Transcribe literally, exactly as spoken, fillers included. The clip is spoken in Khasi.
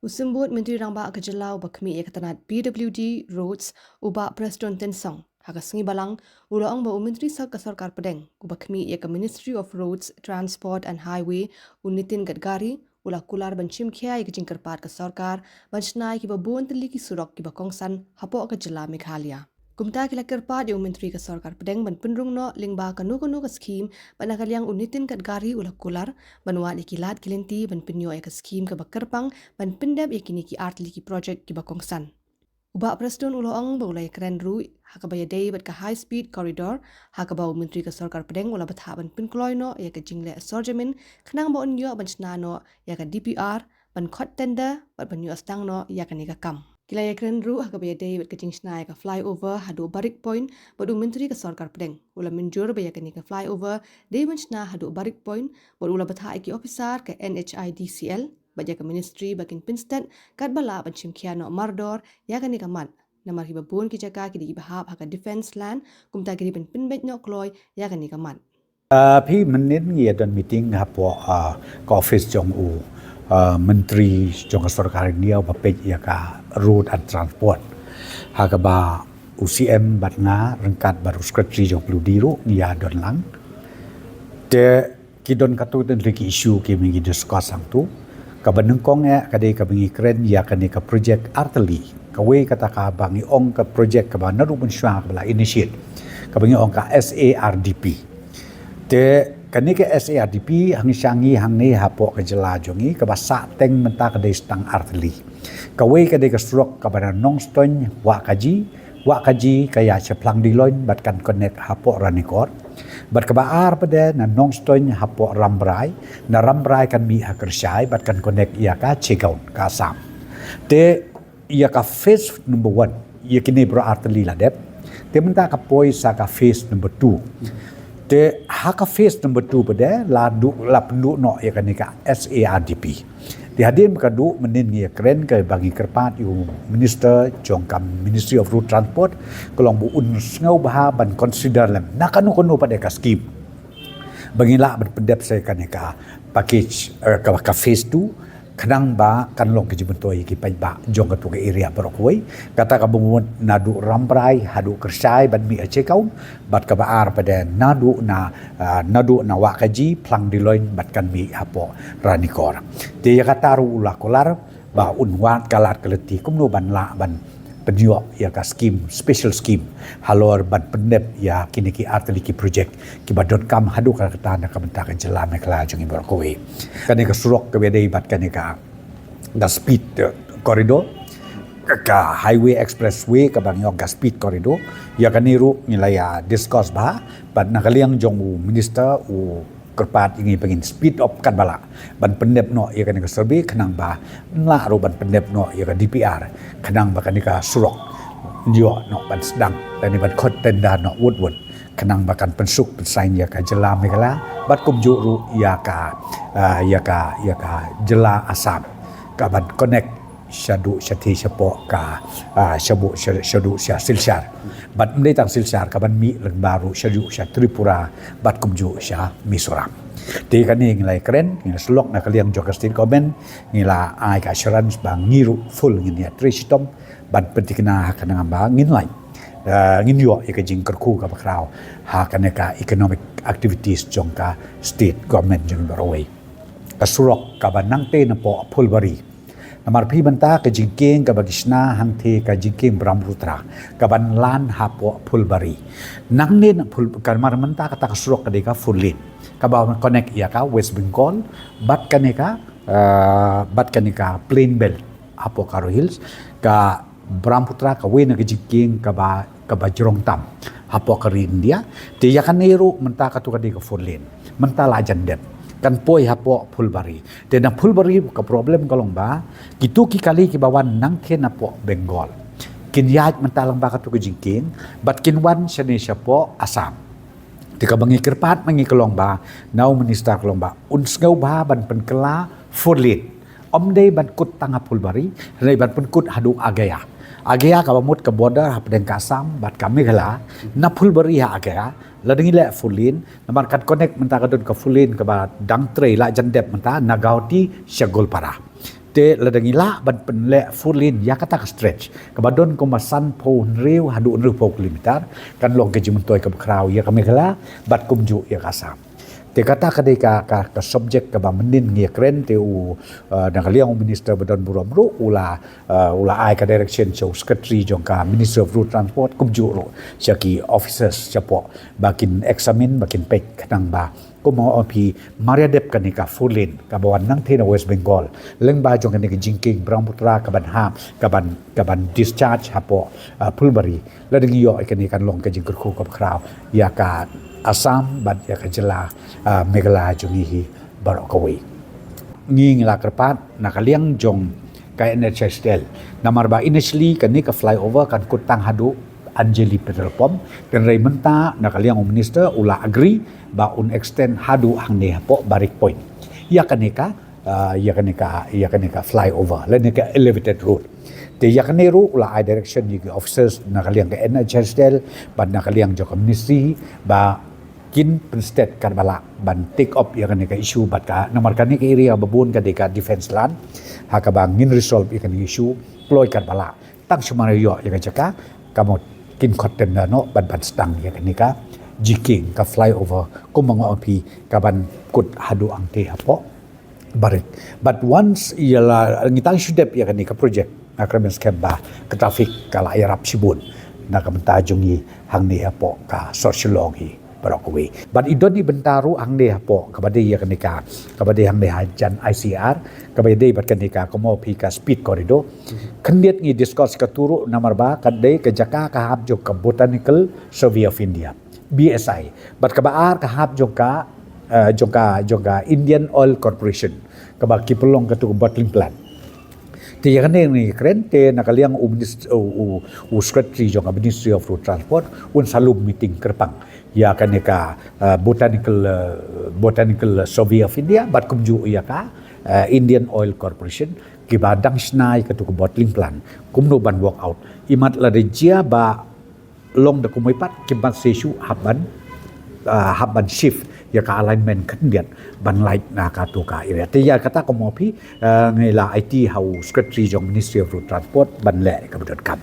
U Symbud Myntri Rangbah ka Jylla uba khmih ïa ka tnat P W D Roads, u Bah Prestone Tynsong, ha ka sngi Balang, u la ong ba u Myntri Sor-, ka Sorkar Pdeng uba khmih ïa ka Ministry of Roads Transport and Highway, u Nitin Gadkari, u la kular ban shim khia ïa ka jingkyrpad ka sorkar ban shna ïa kiba bun tylli ki surok kiba kongsan hapoh ka jylla Meghalaya. Kumta ki la kyrpad ïa u Myntri ka Sorkar Pdeng ban pynrung noh lyngba kano kano ka skhim, bad na ka liang u Nitin Gadkari u la kular ban wad ïa ki lad ki lynti ban pynïoh ïa ka skhim kaba kyrpang ban pyndep ïa kine ki artylli ki projek kiba kongsan. U Bah Prestone u la ong ba u la ïakren ruh ha kaba ïadei bad ka High Speed Corridor, ha kaba u Myntri ka Sorkar Pdeng u la bthah ban pynkloi noh ïa ka jingleh sorjamin khnang ba un ïoh ban shna noh ïa ka D P R, ban khot tender bad ban ïoh sdang noh ïa kane ka kam. Ki la ïakren ruh ha kaba ïadei bad ka jingshna ïa ka flyover haduh Barik Point, bad u Myntri ka Sorkar Pdeng u la mynjur ba ïa kane ka flyover dei ban shna haduh Barik Point, bad u la bthah ïa ki ophisar ka N H I D C L bad ïa ka Ministry ba kin pynsted katba lah ban shim khia noh mardor ïa kane ka mat, namar kiba bun ki jaka ki dei kiba hap ha ka defence land, kumta ki dei ban pynbeit noh kloi ïa kane ka mat. Ah, phi, mynnin ngi ïa don meeting hapoh, ah, ka office jong u, ah, Myntri jong ka Sorkar India uba peit ïa ka Road and Transport, ha kaba u C M bad nga ryngkat bad u Secretary jong P W D ruh ngi ïa don lang. Te ki don katto katne ki issue kiba ngi discuss hangto. Kaba nyngkong eh ka dei kaba ngi kren ïa kane ka projek artylli. Kawei kata kaba ngi ong ka projek kaba naduh mynshuwa kaba la initiate, kaba ngi ong ka S A R D P. Te kane ka S A R D P hangta sha ngi hangne hapoh ka jylla jong ngi, kaba sah teng mynta ka dei tang artylli. Kawei ka dei ka surok kaba na Nongstoiñ Wahkaji, Wahkaji ka ïaid sha Phlangdiloin bad kan connect hapoh Ranikor. Bad kaba ar pat de na Nongstoiñ hapoh Rambrai, na Rambrai kan mih ha Kyrshai bad kan connect ïa ka Chegaon ka Assam. Te ïa ka phase number one, ïa kine baroh artylli la dep. Te mynta ka poi sha ka phase number two. Te ha ka phase number two pat de la duh, la pynduh noh ïa kane ka S A R D P. Te hadien ba ka duh mynnin ngi ïakren kaba ngi kyrpad ïa u Minister jong ka Ministry of Road Transport, ka long ba un sngewbha ban consider lem na kano kano pat de ka scheme ba ngi lah ban pyndep sa ïa kane ka package, eh, ka, ka phase two, khnang ba kan long ka jingmyntoi ïa ki paidbah jong kato ka area baroh kawei. Kata kaba mut naduh Rambrai haduh Kyrshai ban mih ha Chegaon, bad kaba ar pat de naduh na, ah, naduh na Wahkaji, Phlangdiloin bad kan mih hapoh Ranikor. Te ïa kata ruh u la kular ba un wad ka lad ka lynti kumno ban lah ban pynïoh ïa ka scheme, special scheme, halor ban pyndep ïa kine ki artylli ki projek kiba donkam haduh katta katta na ka bynta ka jylla Meghalaya jong ngi baroh kawei. Kane ka surok kaba dei bad kane ka, ka speed, eh, corridor, ka, ka highway expressway kaba ngi ong ka speed corridor. Ïa kane ruh ngi la ïa discuss bha bad na ka liang jong u Minister u kyrpad ïa ngi ba ngin speed up katba lah ban pyndep noh ïa kane ka survey khnang ba lah ruh ban pyndep noh ïa ka D P R khnang ba kane ka surok ïoh noh ban sdang, lane ban khot tender noh wut wut khnang ba kan pynsuk pynsain ïa ka jylla Meghalaya bad kumjuh ruh ïa ka, ah, ïa ka, ïa ka jylla Assam, ka ban connect shaduh shathie shapoh ka, ah, shabuh sha-, shaduh sha Silchar. Bad ym dei tang Silchar, ka ban mih lyngba ruh shaduh sha Tripura bad kumjuh sha Mizoram. Te kane ngi la ïakren, ngi la sylloh na ka liang jong ka State Government, ngi la ai ka assurance ba ngi ruh full ngin ïatrei shitom ban pynthikna ha kane, ba ngin lait, eh, ngin ïoh ïa ka jingkyrkhu kaba khraw ha kane ka economic activities jong ka State Government jong ngi baroh kawei. Ka surok kaba nangtei napoh Phulbari. Namar phi, mynta ka jingkieng kaba ki shna hangtei ka jingkieng Brahmaputra ka ban lan hapoh Phulbari. Nangne na Phul-, ka mar mynta kata ka surok ka dei ka four lane kaba connect ïa ka West Bengal bad kane ka, eh, bad kane ka Plain Belt hapoh Garo Hills. Ka Brahmaputra kawei na ka jingkieng kaba, kaba jrong tam hapoh ka ri India. Te ïa kane ruh mynta kato ka dei ka four lane, mynta la jan dep, kan poi hapoh Phulbari. Te na Phulbari ka problem ka long ba kito ki kali kiba wan nangtei napoh Bengal kin ïaid mynta lyngba kato ka jingkieng bad kin wan shane shapoh Assam. Te kaba ngi kyrpad ma ngi ka long ba na u Minister ka long ba un sngewbha ban pynkylla four lane. Ym dei ban kut tang ha Phulbari, hynrei ban pynkut haduh Agaya. Agaya kaba mut ka border hapdeng ka Assam bad ka Meghalaya, na Phulbari ha Agaya la dang ïaleh four lane, namar kan connect mynta ka don ka four lane kaba dang trei la jan dep mynta na Guwahati sha Goalpara. Te lada ngi lah ban pynleh four lane ïa kata ka stretch kaba don kumba sanphew hynriew haduh hynriewphew kilometer, kan long ka jingmyntoi kaba khraw ïa ka Meghalaya bad kumjuh ïa ka Assam. Te kata ka dei ka, ka, ka subject kaba mynnin ngi ïakren, te u, uh, na ka liang u minister ba don burom ruh u la, uh, u la ai ka direction sha u secretary jong ka Ministry of Road Transport, kumjuh ruh sha ki officers shapoh, ba kin examine, ba kin peit khnang ba, kumno phi mar ïa dep kane ka four lane kaba wan nangtei na West Bengal, lyngba jong kane ka jingkieng Brahmaputra kaban hap, kaban, kaban discharge hapoh, uh, Phulbari. Lada ngi ïoh ïa kane, kan long ka jingkyrkhu kaba khraw ïa ka Assam bad ïa ka jylla, uh, Meghalaya jong ngi hi baroh kawei. Ngi, ngi la kyrpad na ka liang jong ka NHIDCL, namar ba initially kane ka flyover kan kut tang haduh Anjali Petrol Pump, hynrei mynta na ka liang u minister u la agree ba un extend haduh hangne hapoh Barik Point ïa kane ka, uh, ïa kane ka, ïa kane ka flyover lane ka elevated road. Te ïa kane ruh u la ai direction ïa ki officers na ka liang ka NHIDCL bad na ka liang jong ka ministry ba kin pynstet katba lah ban take up ïa kane ka issue bad ka, namar kane ka area ba bun ka dei ka defense land. Ha kaba ngin resolve ïa kane ka issue kloi katba lah, tang shu mar ïoh ïa ka jaka, ka mut kin khot tender noh ban, ban sdang ïa kane ka jingkieng, ka flyover, kumba nga ong phi, kaban kut haduh hangtei hapoh Barik. But once ïa la, ngi tang shu dep ïa kane ka project, nga kyrmen skhem ba ka traffic ka la ïarap shibun na ka bynta jong ngi hangne hapoh ka sor Shillong hi baroh kawei. Bad i don i bynta ruh hangne hapoh kaba dei ïa kane ka, kaba dei hangne hajan ICR, kaba dei bad kane ka, kumno phi, ka speed corridor. Khyndiat ngi discuss katu ruh, namar ba ka dei ka jaka ka hap jong ka Botanical Survey of India, BSI. Bad kaba ar ka hap jong ka, uh, jong ka, jong ka Indian Oil Corporation, kaba ki pynlong katu ka bottling plant. Te ïa kane ngi kren, te na ka liang u minist-, u, u, u secretary jong ka Ministry of Road Transport un sa lum meeting kyrpang ïa kane ka, uh, Botanical, uh, Botanical Survey of India bad kumjuh ïa ka, uh, Indian Oil Corporation, kiba dang shna ïa katu ka bottling plant, kumno ban work out. Imat lada jia ba long da kumwei pat, kim pat shisha hap ban, uh, hap ban shift ïa ka alignment khyndiat ban lait na katu ka area. Te ïa kata kumno phi, uh, ngi la aiti ha u secretary jong Ministry of Road Transport ban leh kaba donkam.